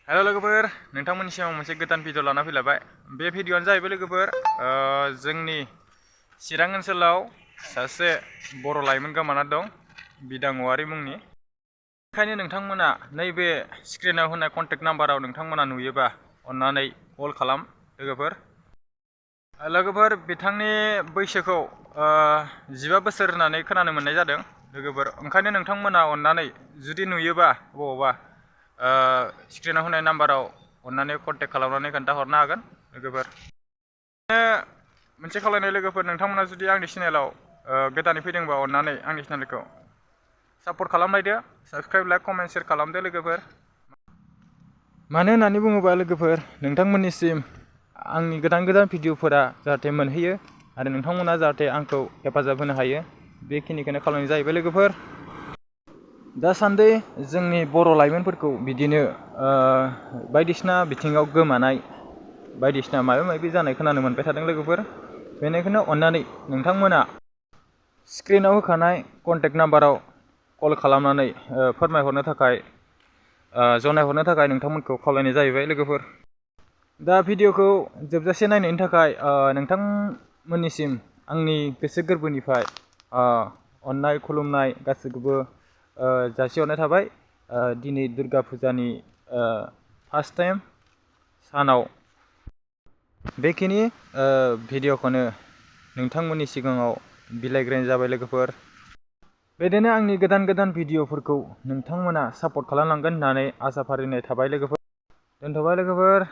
Hello लोगोफोर, नोंथांमोननि सिगाङाव मोनसे गोदान भिडिअ लाना फैलायबाय। बे भिडिअआनो जाहैबाय लोगोफोर, जोंनि चिरां ओनसोलाव सासे बर' लाइमोन गोमाना दं, बिदां औवारि मुंनि। ओंखायनो नोंथांमोना नैबे स्क्रिनाव होनाय कन्टेक्ट नाम्बाराव नोंथांमोना नुयोबा अन्नानै कल खालाम लोगोफोर। बिथांनि बैसोखौ 15 बोसोर होननानै खोनानो मोननाय जादों लोगोफोर। ओंखायनो नोंथांमोना अन्नानै जुदि नुयोबा बबावबा स्क्रिनाव होनाय नाम्बाराव अन्नानै कन्टेक्ट खालामनानै खोन्थाहरनो हागोन लोगोफोर। मोनसे खावलायनाय लोगोफोर, नोंथांमोना जुदि आंनि चेनेलाव गोदानै फैदोंबा अन्नानै आंनि चेनेलखौ सापर्ट खालामलायदो, साबस्क्राइब, लाइक, कमेन्ट, शेयार खालामदो लोगोफोर। मानो होननानै बुङोबा लोगोफोर, नोंथांमोननिसिम आंनि गोदान भिडिअफोरा जाहाथे मोनहैयो आरो नोंथांमोना जाहाथे आंखौ हेफाजाब होनो हायो, बेखिनिखौनो खालामनाय जाहैबाय लोगोफोर। दासान्दि जोंनि बर' लाइमोनफोरखौ बिदिनो बायदिसिना बिथिङाव गोमानाय, बायदिसिना माबा माबि जानाय खोनानो मोनबाय थादों लोगोफोर। बेनिखायनो अन्नानै नोंथांमोना स्क्रिनाव होखानाय कन्टेक्ट नाम्बाराव कल खालामनानै फोरमायहरनो थाखाय, जनायहरनो थाखाय नोंथांमोनखौ खावलायनाय जाहैबाय लोगोफोर। दा भिडिअखौ जोबजासे नायनायनि थाखाय नोंथांमोननिसिम आंनि गोसो गोरबोनिफ्राय अननाय, खुलुमनाय गासैखौबो जासिहरनाय थाबाय। दिनै दुर्गा फुजानि फार्स्ट टाइम सानाव बेखिनि भिडिअखौनो नोंथांमोननि सिगाङाव बिलाइग्रायनाय जाबाय लोगोफोर। बिदिनो आंनि गोदान भिडिअफोरखौ नोंथांमोना सापर्ट खालामलांगोन होननानै आसा फारिनाय थाबाय लोगोफोर। दोनथ'बाय लोगोफोर।